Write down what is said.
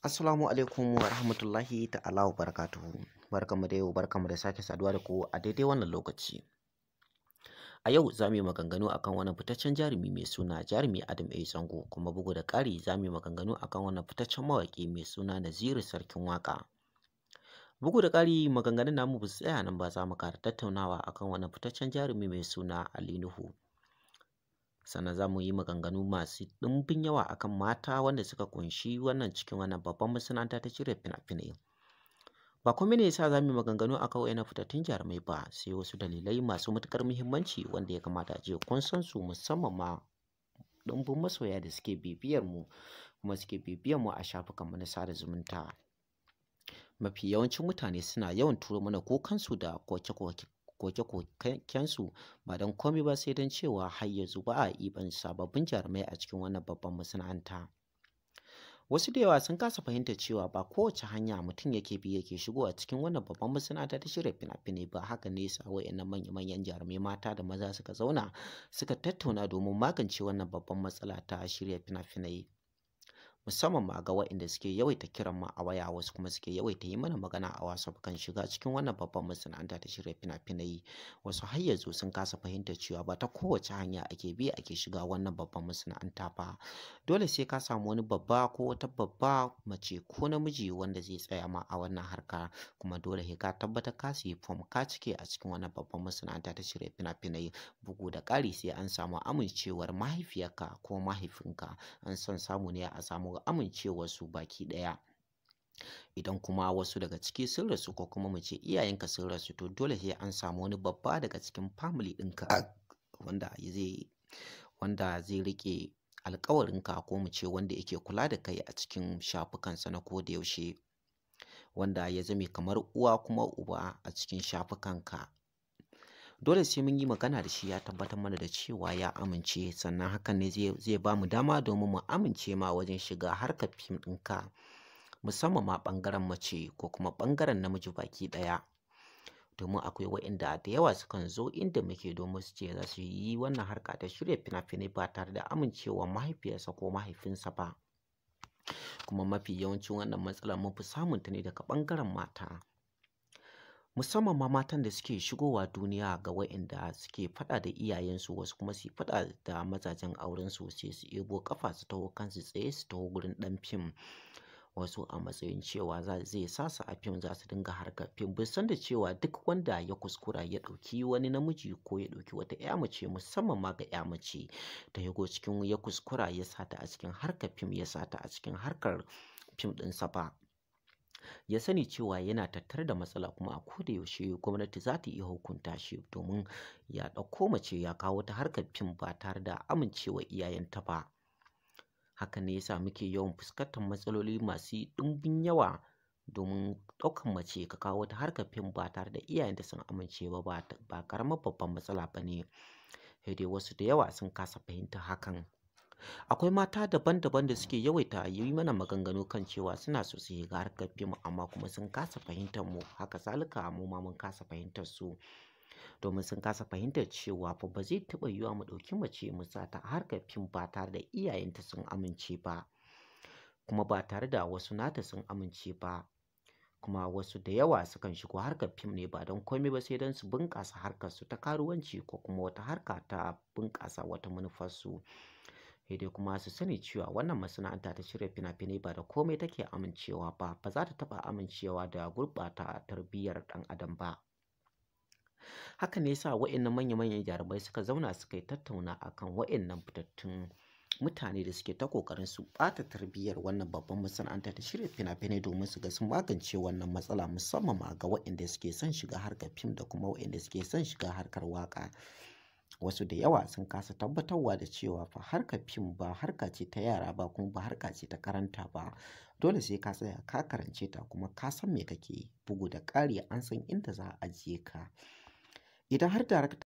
Assalamu alaikum wa rahmatullahi ta'ala wa barakatuhu. Barkanmu da yau, barkanmu da sake saduwa da ku a daidai wannan lokaci. A yau za mu yi maganganu akan wannan fitaccen jarumi mai suna Jarumi Adam A. Zango, kuma bugu da ƙari za mu yi maganganu akan wannan fitaccen mawaƙi mai suna Naziru Sarkin Waƙa. Bugu da ƙari maganganun namu ba su tsaya nan ba, za mu ƙara tattaunawa akan wannan fitaccen jarumi mai suna Ali Nuhu. Sannan za mu yi maganganu masu ɗimbin yawa akan mata wanda suka ƙunshi wannan cikin wannan babban masana'anta ta shirya fina-finai. Ba komai ne yasa za mu yi maganganu akan waɗannan fitattun jarumai ba, sai wasu dalilai masu matuƙar muhimmanci wanda ya kamata a ce kun san su, musamman ma ɗimbin masoya da suke bibiyar mu kuma suke bibiyar mu a shafukanmu na sada zumunta. Mafi yawancin mutane suna yawan turo mana kukansu da koke-kokensu ba don komai ba sai don cewa har yanzu ba a iban sababbin jarumai a cikin wannan babban masana'anta. Wasu da yawa sun kasa fahimtar cewa ba kowace hanya mutum yake bi yake shigo a cikin wannan babban masana'anta ta shirya fina-finai ba. Haka ne yasa waɗannan manya-manyan jarumai mata da maza suka zauna suka tattauna domin magance wannan babban matsala ta shirya fina-finai. Musamman ma ga waɗanda suke yawaita kiran mu a waya, wasu kuma suke yawaita yi mana magana a WhatsApp kan shiga cikin wannan babban masana'anta ta shirya fina-finai. Wasu har yanzu sun kasa fahimtar cewa ba ta kowace hanya ake bi ake shiga wannan babban masana'anta ba. Dole sai ka samu wani babba ko wata babba mace ko namiji wanda zai tsaya ma a wannan harka, kuma dole sai ka tabbatar ka siyi fom ka cike a cikin wannan babban masana'anta ta shirya fina-finai. Bugu da ƙari sai an samu amincewar mahaifiyarka ko mahaifinka, an son samu ne a samu amincewarsu baki ɗaya. Idan kuma wasu daga ciki sun rasu ko kuma mu ce iyayenka sun rasu, to dole sai an samu wani babba daga cikin family ɗinka wanda zai riƙe alƙawarinka, ko mu ce wanda yake kula da kai a cikin shafukansa na ko da yaushe, wanda ya zame kamar uwa kuma uba a cikin shafukanka. Dole sai mun yi magana da shi ya tabbatar mana da cewa ya amince, sannan hakan ne zai ba mu dama domin mu amince ma wajen shiga harkar fim ɗinka, musamman ma ɓangaren mace ko kuma ɓangaren namiji baki ɗaya. Domin akwai waɗanda da yawa sukan zo inda muke domin su ce za su yi wannan harka ta shirya fina-finai ba tare da amincewar mahaifiyarsa ko mahaifinsa ba. Kuma mafi yawancin wannan matsalar mun fi samun ta ne daga ɓangaren mata. Musamman ma matan da suke shigowa duniya, ga waɗanda suke faɗa da iyayensu, wasu kuma su faɗa da mazajen aurensu, sai su ɗebo ƙafa su taho kansu tsaye su taho gurin ɗan fim. Wasu a matsayin cewa zai sa su a fim, za su dinga harkar fim. Bai san da cewa duk wanda ya kuskura ya ɗauki wani namiji ko ya ɗauki wata ƴa mace, musamman ma ga ƴa mace ta shigo cikin, ya kuskura ya sa ta a cikin harkar fim, ya sa ta a cikin harkar fim ɗinsa ba, ya sani cewa yana tattare da matsala, kuma a koda yaushe gwamnati za ta iya hukunta shi domin ya ɗauko mace ya kawo ta harkar fim ba tare da amincewar iyayenta ba. Hakan ne yasa muke yawan fuskantar matsaloli masu ɗimbin yawa, domin ɗaukan mace ka kawo ta harkar fim ba tare da iyayenta sun amince ba ba ƙaramar babban matsala ba ne. Sai dai wasu da yawa sun kasa fahimtar hakan. Akwai mata daban-daban da suke yawaita yi mana maganganu kan cewa suna so su shiga harkar fim, amma kuma sun kasa fahimtar mu. Haka zalika mu ma mun kasa fahimtar su. Domin sun kasa fahimtar cewa fa ba zai taɓa yiwuwa mu ɗauki mace mu sa ta a harkar fim ba tare da iyayenta sun amince ba, kuma ba tare da wasu nata sun amince ba. Kuma wasu da yawa sukan shigo harkar fim ne ba don komai ba sai don su bunƙasa harkarsu ta karuwanci ko kuma wata harka ta bunƙasa wata manufarsu. Sai dai kuma su sani cewa wannan masana'anta ta shirya fina-finai ba da komai take amincewa ba, ba za ta taɓa amincewa da gurɓata tarbiyyar ɗan adam ba. Haka ne yasa waɗannan manya-manyan jarumai suka zauna suka yi tattauna akan waɗannan fitattun mutane da suke ta ƙoƙarin su ɓata tarbiyyar wannan babban masana'anta ta shirya fina-finai, domin su ga sun magance wannan matsala, musamman ma ga waɗanda suke son shiga harkar fim da kuma waɗanda suke son shiga harkar waƙa. Wasu da yawa sun kasa tabbatarwa da cewa fa harkar fim ba harka ce ta yara ba, kuma ba harka ce ta karanta ba. Dole sai ka tsaya ka karance ta kuma ka san me kake yi. Bugu da ƙari an san inda za a ajiye ka. Idan har darakta